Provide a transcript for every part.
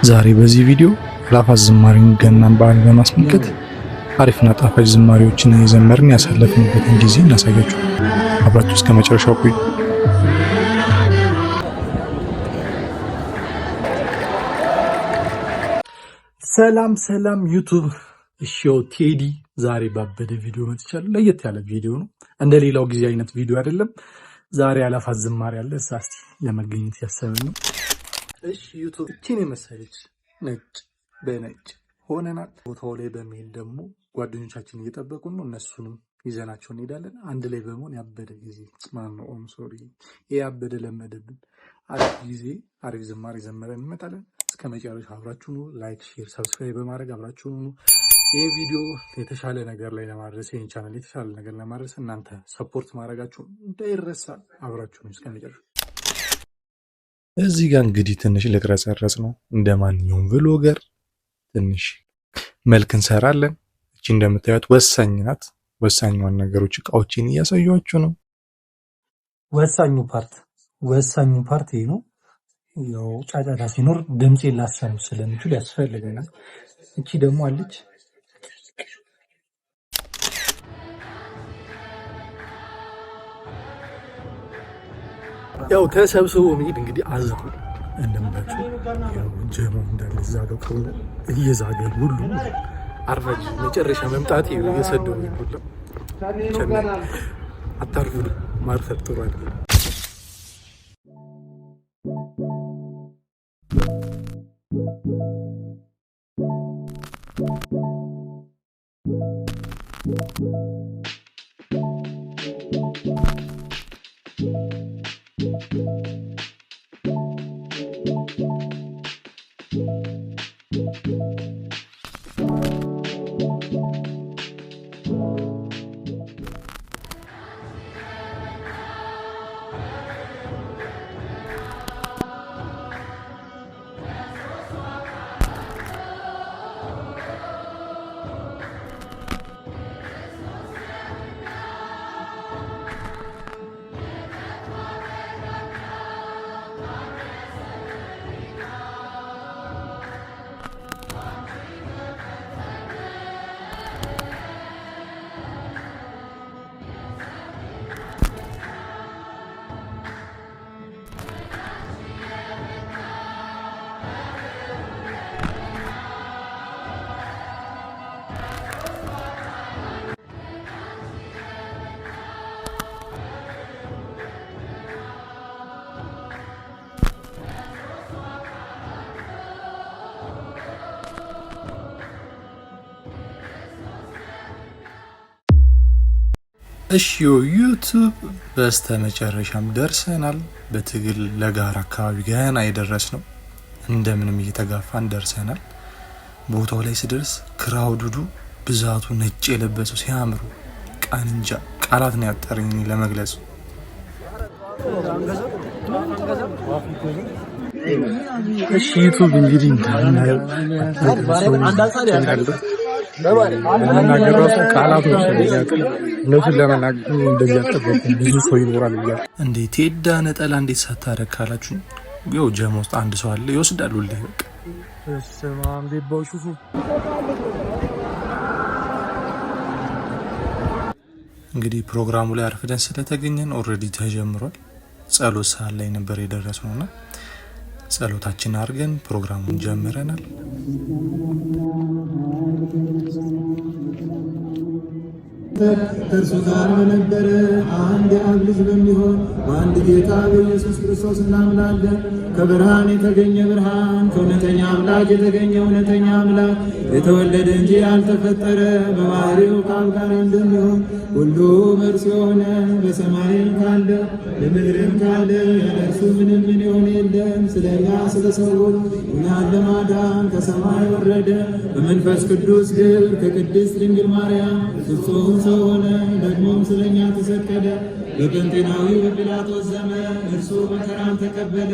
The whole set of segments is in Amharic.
ዛሬ በዚህ ቪዲዮ አእላፋት ዝማሬን ገናን በዓል በማስመልከት አሪፍና ጣፋጭ ዝማሬዎችን የዘመርን ያሳለፍንበትን ጊዜ እናሳያችሁ። አብራችሁ እስከ መጨረሻው ቆዩ። ሰላም ሰላም ዩቱብ፣ እሺው ቴዲ ዛሬ ባበደ ቪዲዮ መጥቻለሁ። ለየት ያለ ቪዲዮ ነው። እንደ ሌላው ጊዜ አይነት ቪዲዮ አይደለም። ዛሬ አእላፋት ዝማሬ አለ። እዛ እስቲ ለመገኘት ያሰብን ነው። እሺ ዩቱብ፣ እቺን የመሰለች ነጭ በነጭ ሆነናል። ቦታው ላይ በመሄድ ደግሞ ጓደኞቻችን እየጠበቁን ነው። እነሱንም ይዘናቸው እንሄዳለን። አንድ ላይ በመሆን ያበደ ጊዜ ማነው? ኦም sorry፣ ይሄ ያበደ ለመደብን። አሪፍ ጊዜ አሪፍ ዝማሬ ዘመረን እንመጣለን። እስከ መጨረሻ አብራችሁኑ like፣ share፣ subscribe በማድረግ አብራችሁኑ። ይህ ቪዲዮ የተሻለ ነገር ላይ ለማድረስ፣ ይህን ቻናል የተሻለ ነገር ለማድረስ እናንተ support ማድረጋችሁ እንዳይረሳ። አብራችሁኑ እስከ መጨረሻ። እዚህ ጋር እንግዲህ ትንሽ ልቅረጸረጽ ነው። እንደ ማንኛውም vlogger ትንሽ መልክ እንሰራለን። እቺ እንደምታዩት ወሳኝ ናት። ወሳኛዋን ነገሮች እቃዎችን እያሳዩአችሁ ነው። ወሳኙ part ወሳኙ part ይሄ ነው። ያው ጫጫታ ሲኖር ድምፄን ላሰሙ ስለሚችል ያስፈልገናል። እቺ ደግሞ አለች። ያው ተሰብስቦ መሄድ እንግዲህ አዛው እንደምላችሁ ያው ጀሞ እንዳለ እዛ ጋር ቆሞ እየዛገ ሁሉ አርፋጅ መጨረሻ መምጣት እየሰደቡ ሁሉ አታርፍዱ። ማርፈድ ጥሩ አይደለም። እሺ ዩቱብ፣ በስተመጨረሻም ደርሰናል። በትግል ለጋር አካባቢ ገና የደረስ ነው። እንደምንም እየተጋፋን ደርሰናል። ቦታው ላይ ስደርስ crowd ኡ ብዛቱ ነጭ የለበሰው ሲያምሩ ቃንጃ ቃላት ነው ያጠረኝ ለመግለጽ። እሺ ዩቱብ፣ እንግዲህ እንደምናየው ለመናገር ራሱ ቃላቶች እነሱን ለመናገር እንደዚህ አልጠበኩም። ብዙ ሰው ይኖራል ብያ እንዴ ቴዳ ነጠላ እንዴት ሳታረግ ካላችሁ፣ ያው ጀማ ውስጥ አንድ ሰው አለ ይወስዳሉ። በቃ እንግዲህ ፕሮግራሙ ላይ አርፍደን ስለተገኘን already ተጀምሯል። ጸሎት ሰዓት ላይ ነበር የደረስነው እና ጸሎታችን አድርገን ፕሮግራሙን ጀምረናል። ከእርሱ ጋር በነበረ አንድ የአብ ልጅ በሚሆን በአንድ ጌታ በኢየሱስ ክርስቶስ እናምናለን። ከብርሃን የተገኘ ብርሃን፣ ከእውነተኛ አምላክ የተገኘ እውነተኛ አምላክ፣ የተወለደ እንጂ ያልተፈጠረ፣ በባህሪው ከአብ ጋር እንደሚሆን ሁሉ በእርሱ የሆነ፣ በሰማይም ካለ በምድርም ካለ ያለ እርሱ ምንም ምን የሆነ የለም። ስለ እኛ ስለ ሰዎች እኛን ለማዳን ከሰማይ ወረደ። በመንፈስ ቅዱስ ግብር ከቅድስት ድንግል ማርያም ፍጹም ሰው ሆነ። ደግሞም ስለ እኛ ተሰቀለ። በጴንጤናዊ በጲላጦስ ዘመን እርሱ መከራን ተቀበለ፣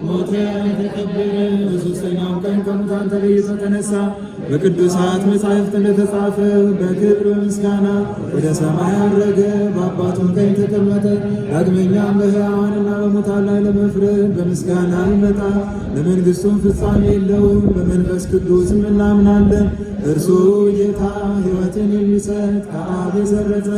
ሞተ፣ ተቀበረ። በሦስተኛውም ቀን ከሙታን ተለይቶ ተነሳ። በቅዱሳት መጻሕፍት እንደተጻፈ በክብር በምስጋና ወደ ሰማይ አረገ፣ በአባቱም ቀኝ ተቀመጠ። ዳግመኛም በሕያዋንና በሙታን ላይ ለመፍረድ በምስጋና ይመጣል። ለመንግሥቱም ፍጻሜ የለውም። በመንፈስ ቅዱስም እናምናለን። እርሱ ጌታ ሕይወትን የሚሰጥ ከአብ የሰረጸ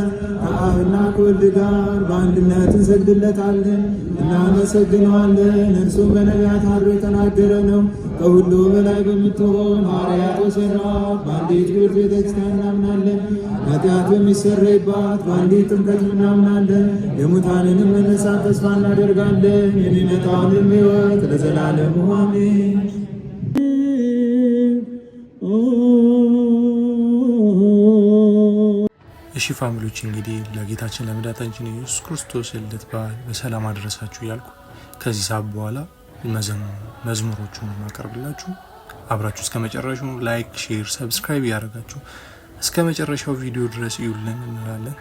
ከአብና ከወልድ ጋር በአንድነት እንሰግድለታለን፣ እናመሰግነዋለን። እርሱም በነቢያት አድሮ የተናገረ ነው። ከሁሉ በላይ በምትሆን ሐዋርያት በሠሯት በአንዲት ክብርት ቤተ ክርስቲያን እናምናለን። ኃጢአት በሚሰረይባት በአንዲት ጥምቀት እናምናለን። የሙታንንም መነሳት ተስፋ እናደርጋለን። የሚመጣውንም ሕይወት ለዘላለሙ አሜን። እሺ family ዎች፣ እንግዲህ ለጌታችን ለመድኃኒታችን ኢየሱስ ክርስቶስ የልደት በዓል በሰላም አደረሳችሁ እያልኩ ከዚህ ሰዓት በኋላ መዝሙሮቹን ማቀርብላችሁ፣ አብራችሁ እስከ መጨረሻው like፣ share፣ subscribe እያደረጋችሁ እስከ መጨረሻው ቪዲዮ ድረስ እዩልን እንላለን።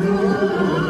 Oh.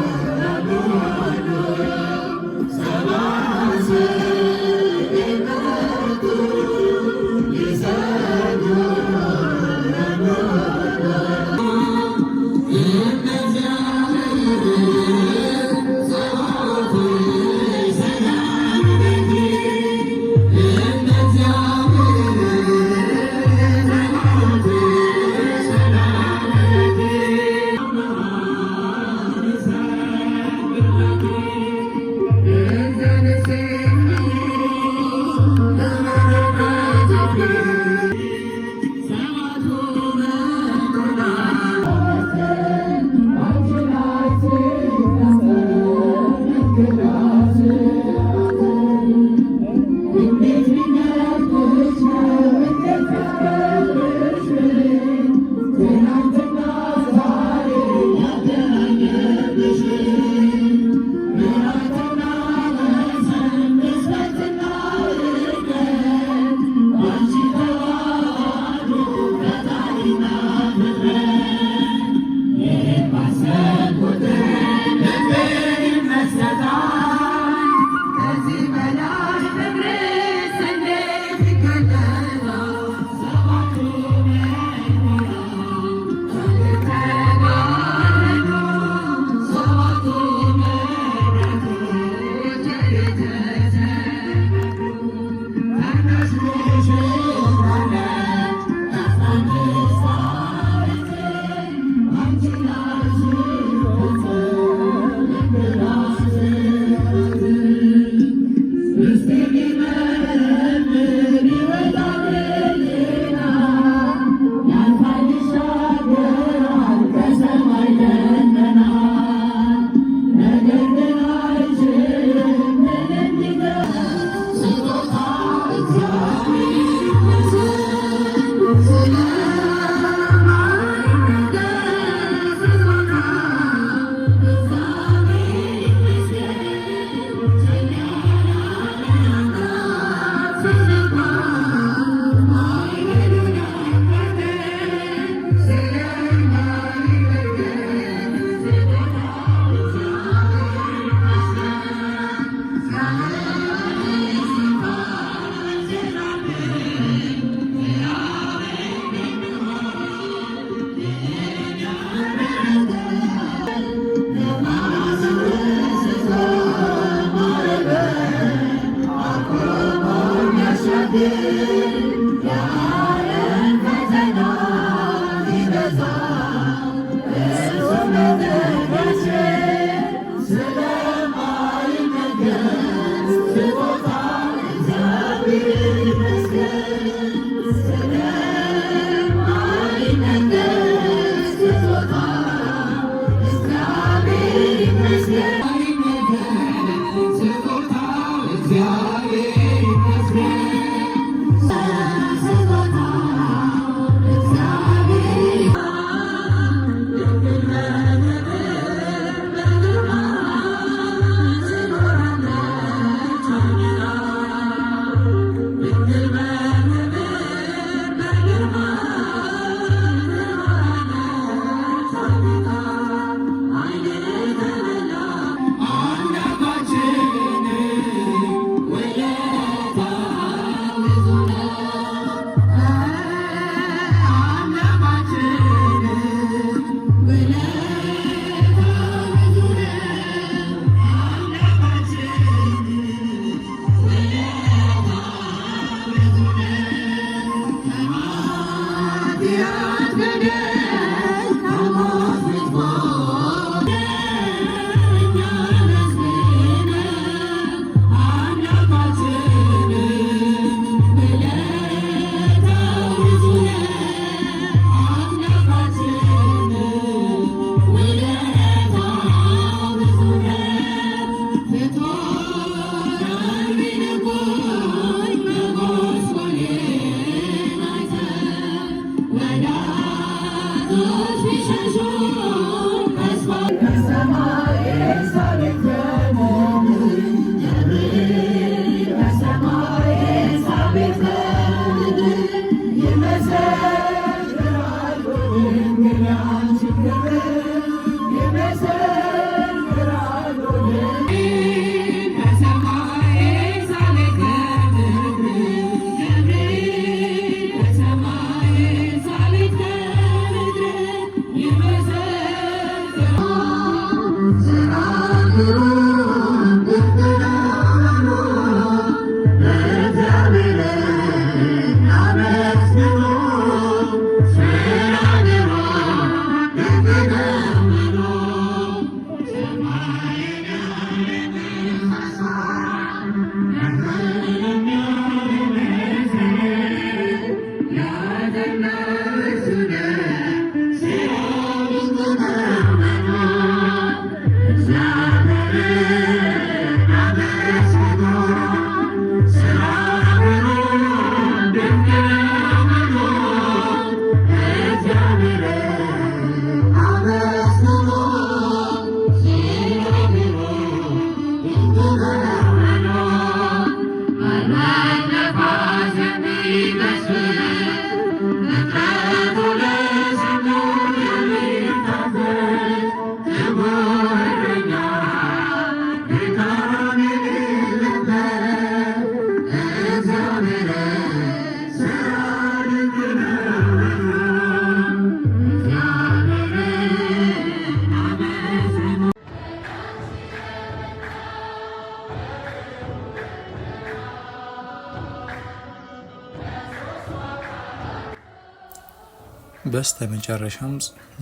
በስተ መጨረሻም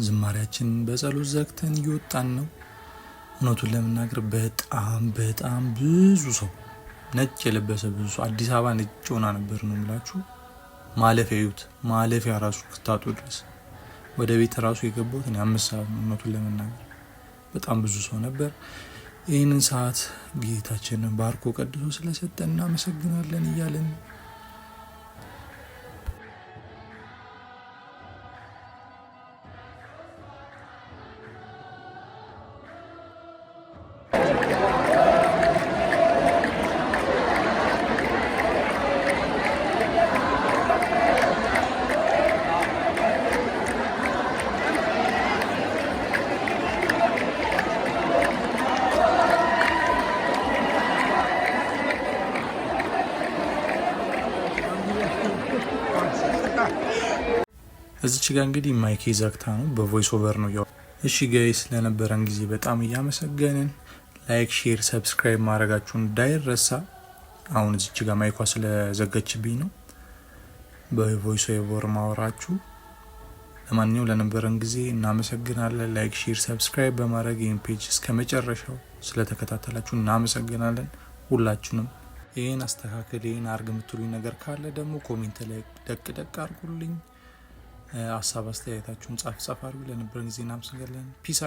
ዝማሪያችንን በጸሎት ዘግተን እየወጣን ነው። እውነቱን ለመናገር በጣም በጣም ብዙ ሰው ነጭ የለበሰ ብዙ ሰው፣ አዲስ አበባ ነጭ ሆና ነበር ነው የምላችሁ። ማለፊያ እዩት፣ ማለፊያ ራሱ ክታጡ ድረስ ወደ ቤት ራሱ የገባሁት እኔ 5 ሰዓት ነው። እውነቱን ለመናገር በጣም ብዙ ሰው ነበር። ይህንን ሰዓት ጌታችንን ባርኮ ቀድሶ ስለሰጠን እናመሰግናለን እያለን እዚች ጋር እንግዲህ mic ኤ ዘግታ ነው፣ በ voice over ነው። እሺ guys፣ ለነበረን ጊዜ በጣም እያመሰገንን like፣ share፣ subscribe ማድረጋችሁን እንዳይረሳ። አሁን እዚች ጋር mic ኳ ስለዘገችብኝ ነው በ voice over ማወራችሁ። ለማንኛውም ለነበረን ጊዜ እናመሰግናለን። Like፣ share፣ subscribe በማድረግ ይህን page እስከ መጨረሻው ስለተከታተላችሁ እናመሰግናለን ሁላችሁንም። ይህን አስተካክል፣ ይህን አርግ የምትሉኝ ነገር ካለ ደግሞ comment ላይ ደቅ ደቅ አርጉልኝ። ሀሳብ አስተያየታችሁን ጻፍ ጻፍ አርጉ። ለነበረን ጊዜ እናመሰግናለን። Peace።